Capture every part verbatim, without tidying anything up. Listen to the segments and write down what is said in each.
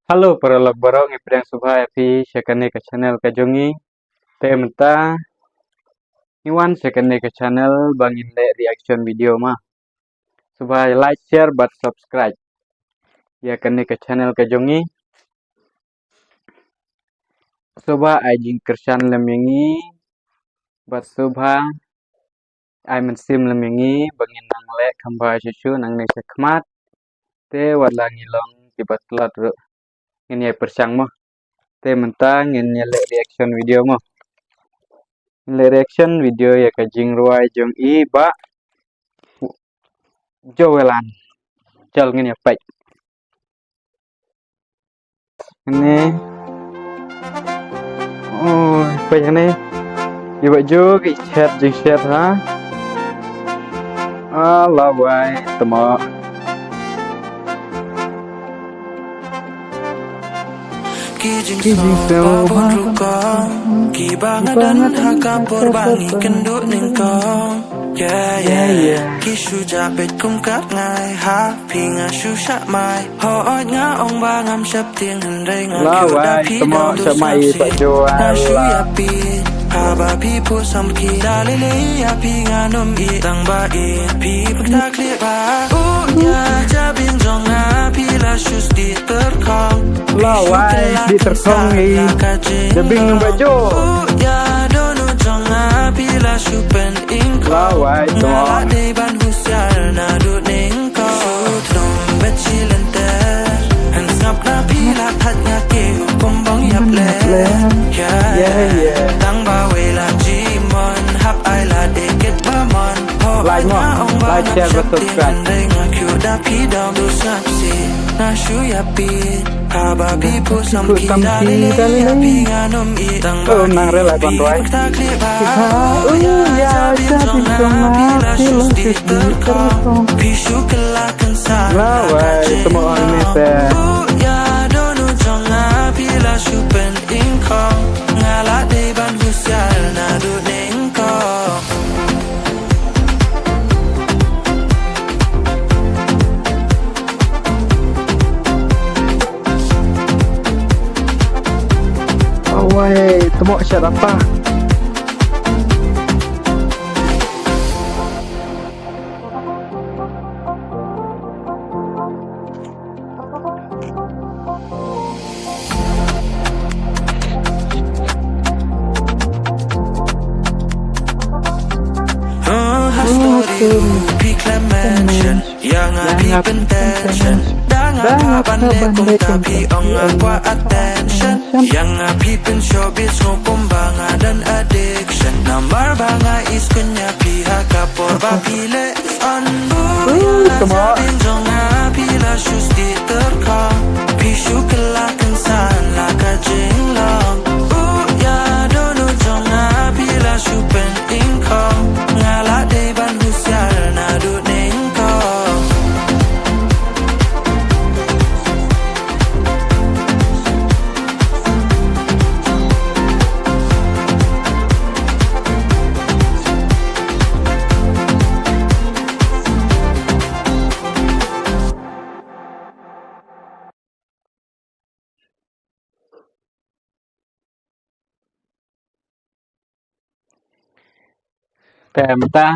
Hello paralok baroh, ngi pdiang sngewbha ïa phi sha kane ka channel ka jong ngi. Te mynta ngi wan sha kane ka channel ba ngin leh reaction video ma. Sngewbha like, share bad subscribe ïa kane ka channel ka jong ngi. Sngewbha ai jingkyrshan lem ïa ngi bad sngewbha ai mynsiem lem ïa ngi ba ngin nang leh kham bha shuh shuh nangne sha khmat. Te wat la ngi long kiba tlot ruh ngin ïa pyrshang mo. Te mynta ngin ïa leh reaction video mo. Ngin leh reaction video ïa ka jingrwai jong i Bah Joelan. Chal ngin ïa peit. Hangne. Oh, peit hangne. I Bah Jo ki shet jingshet ha. Ah, la wai tamo. Ki jingsngew ba bun rukom kiba nga don ha ka por ba ngi kynduh nyngkong. Yeah, yeah, yeah. Ki shu jah beit kum kat ngai ha phi nga shu shah mai. Hooid nga ong ba ngam sheptieng hynrei nga kiew da phi dang tu sngap sih. Nga shu ïa phi haba phi phuh sam ki da lei lei ïa phi nga nym ïeh tang ba ïeit phi pyrkhat khlieh ba. U ïa jabieng jong nga phi la shu sdih tyrkhong. La wai sdih tyrkhong i jabieng Bah Jo. U ïa dohnud jong nga phi la shu pyningkhong. La wai tamo. Nga la dei ban husiar naduh nyngkong. Shu thung bad shi lynter. Hynrei sngap na phi la thait nga kiew kum bang ïap leh. Yeah, yeah. Tang ba wei la jingmon hap ai la dei kit ba mon. Like mo, like, share bad subscribe. Hynrei nga kiew da phi dang tu sngap sih. Nga shu ïa phi haba phi phuh sam ki da lei lei ïa phi nga nym ïeh tang ba nang rel ai ban rwai. Phi pyrkhat khlieh ba. U ïa jabieng jong nga phi la shu sdih tyrkhong. Phi shu kylla kynsan la ka jinglong. U ïa dohnud jong nga phi la shu pyningkhong. Nga la dei ban husiar naduh nyngkong. Awai, tamo sha rata. Uh, ha story u phi khlem mention ïa nga, phi pyntension. Da nga phah ban leh kum ka phi ong nga kwah attention. Ïa nga phi pynshoh bit sngewbha kumba nga don addiction. Namar ba nga ïeit skhem ïa phi ha ka por ba phi leh. Te mynta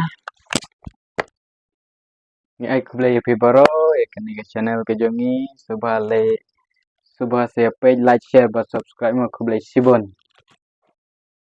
ngi ai khublei ïa phi baroh ïa kane ka channel ka jong ngi. Sngewbha like, sngewbha share, peit, like, share bad subscribe mo. Khublei shibun.